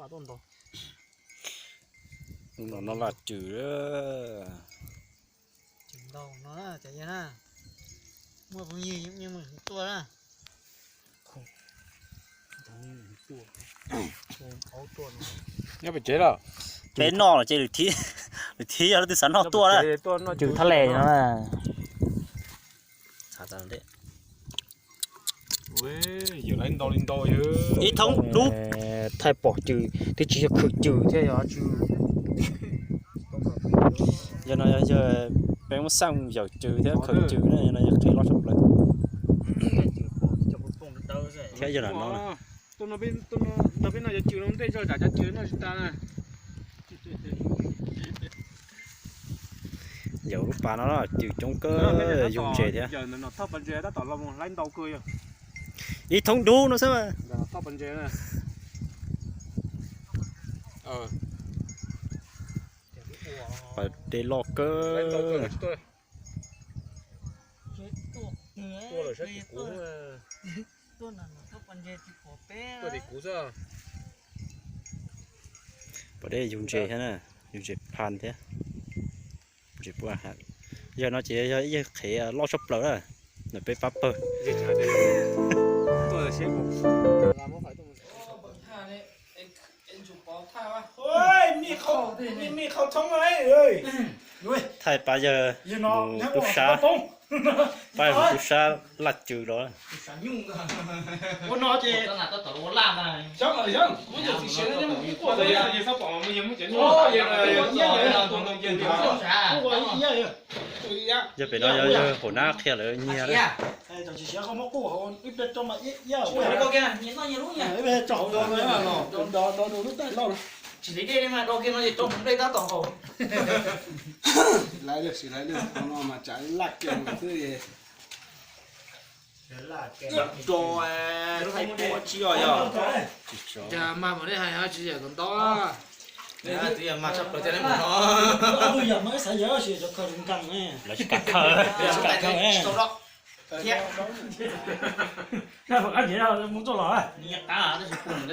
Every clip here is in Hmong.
Hnub no noj laj cws. Cws ntau no na cov yawg na. Muaj phooj ywg yeej tuaj na. Nyob pem tsev los? Peb noj los ces lwm thib, lwm thib yog leej twg xav noj tuaj na. Cws thab les no. Ib thoob dub. Thaij pom cws twb tsis yog khwv cws thiab yog tsis. Yog no yog peb muab xaj yawm cws thiab khwv cws na, yog no yog qhia loj tshaj plaws. Thiab yog lam no. Tuaj no peb noj cov cws no ntej zog tsam cov cws noj tsis tas na. Yawm lub pas no cws coob kawg, yug ntses thiab. Ib thoob dub no xwb mas. Pas dej loj kawg. Pas dej yug ntses thiab na, yug ntses phan thiab. Ntses puaj ha. Yog no ces yog ib yawg qhev loj tshaj plaws na, ntawm peb pab pawg. Thaij pab yawg mus tub sab, pab yawg mus tub sab laj cws los. Yog pem no yog yawg hauv nab qhia lawv nyiag. Tsis li dej li mas do kiag no ces rau hmoov dej tab tom haus. Laiv lwm, sim laiv lwm, no mas tsam laj kiag xwb. Rau thaij pom tsis os yog. Cas mas mam li hais tsis yam tom ntau. Twb yog mas tshaj plaws thiaj li mus no. Tus yam mas xav yam sis cov khaws zoo nkees ne. Lawv tsis kam khaws, tsis kam khaws ne.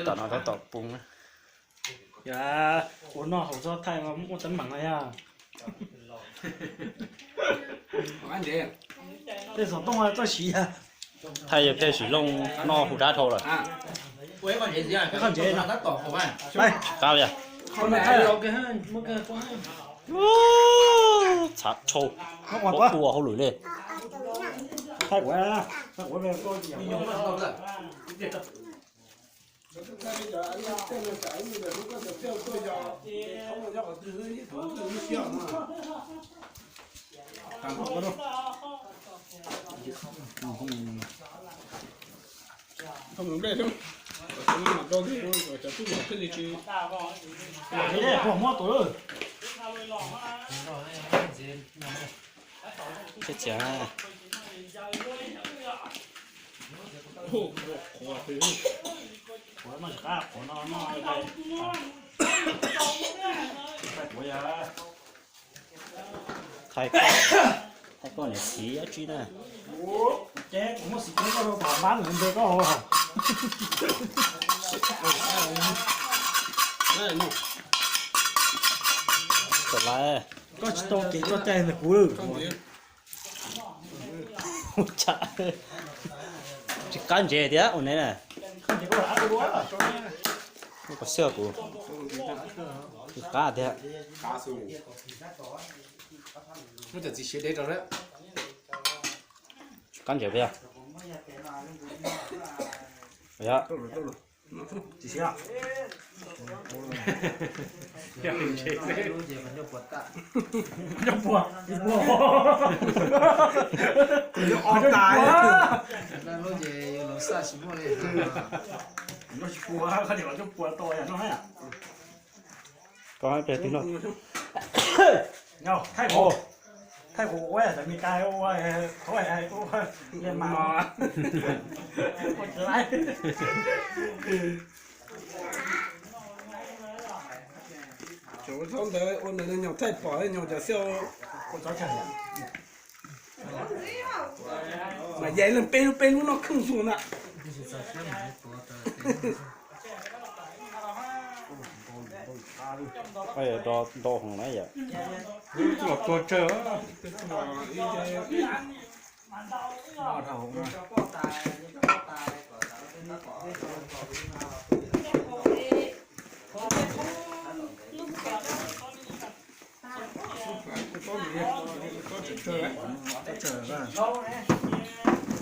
Tom no tab tom poob. Yog ua noj haus txhob thaij muaj teeb meem no yog. Tej xov tooj txoj siv. Thaij yawg Pej Sim Looj noj hu dab dhau lawm. Qab li. Txhav dhau, muab tua hauj lwm li. Tsis qab qhuav no, thaij koj niam txiv dab tsi na. Ces kuv muaj xim kev koj rau tom npab ntawd npe koj. Koj tsis tau kev tso cai ntawm kuv. Tsis qab ntsev tiag ua ne na. Koj xwb kuv tsis qab tiag. Tsis qab ntsev tiag. Koj pem twg no? Thaij kuv, thaij kuv ua cov Meskas ua, ua li mas. Thaum ntawd ua ntawd nyuag thaij pom nyuag cov xiauj. Mas yais leej peb lub peb lub noj khooj xwb na. Nto hoom na yom. Los tuag tsawg.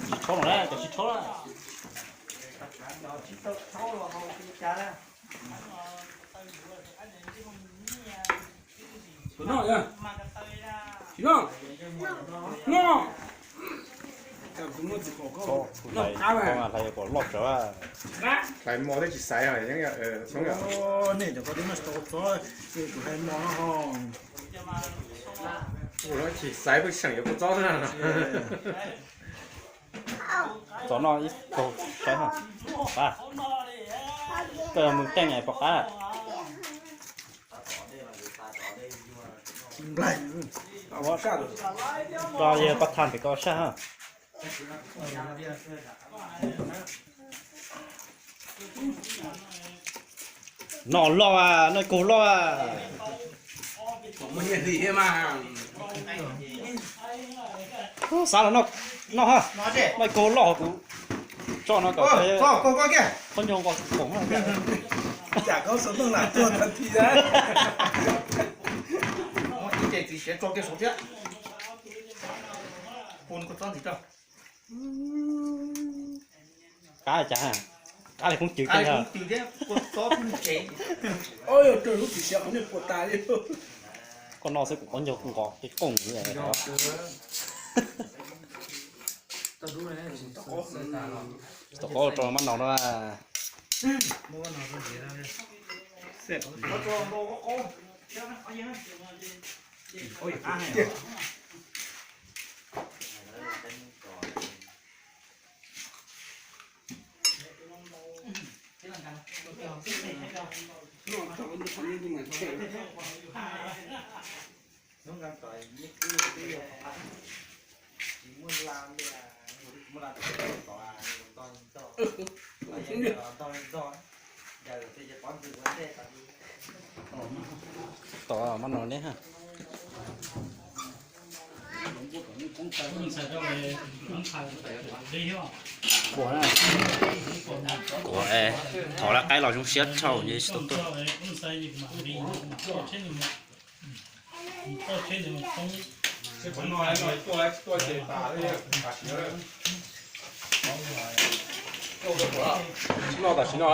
Tsis rhaub no na, cov tsis rhaub na. Tsis noj, tsis noj, noj. Hlais kom loj tsawv. Hlais mos thiab tsis xaiv os. Nej cov ko twb noj tsis tau kua txob, kuv hlais mos no ho. Kuv tsis xaiv pheej seem yuav kua txob xwb na. Txov noj ib kaug saib ha. Pab, koj yog mus teej pom qab. Rau yog pab tham pem koj saj ha. Noj loj, noj ib kaug loj. Xav los noj, noj ha. Noj ib kaug loj kuv tso no kom khaub ncaug nqos koom. Qab cas, qab li koob cws thiab. Koj noj xwb kuv khaub ncaug nqos qi qooj. Tom qab rau mab no na. Tom mab no ne ha. Kuv thov lawv qaib los zoo siab tshaj ces tsis tau tuaj. Noj tam sim no.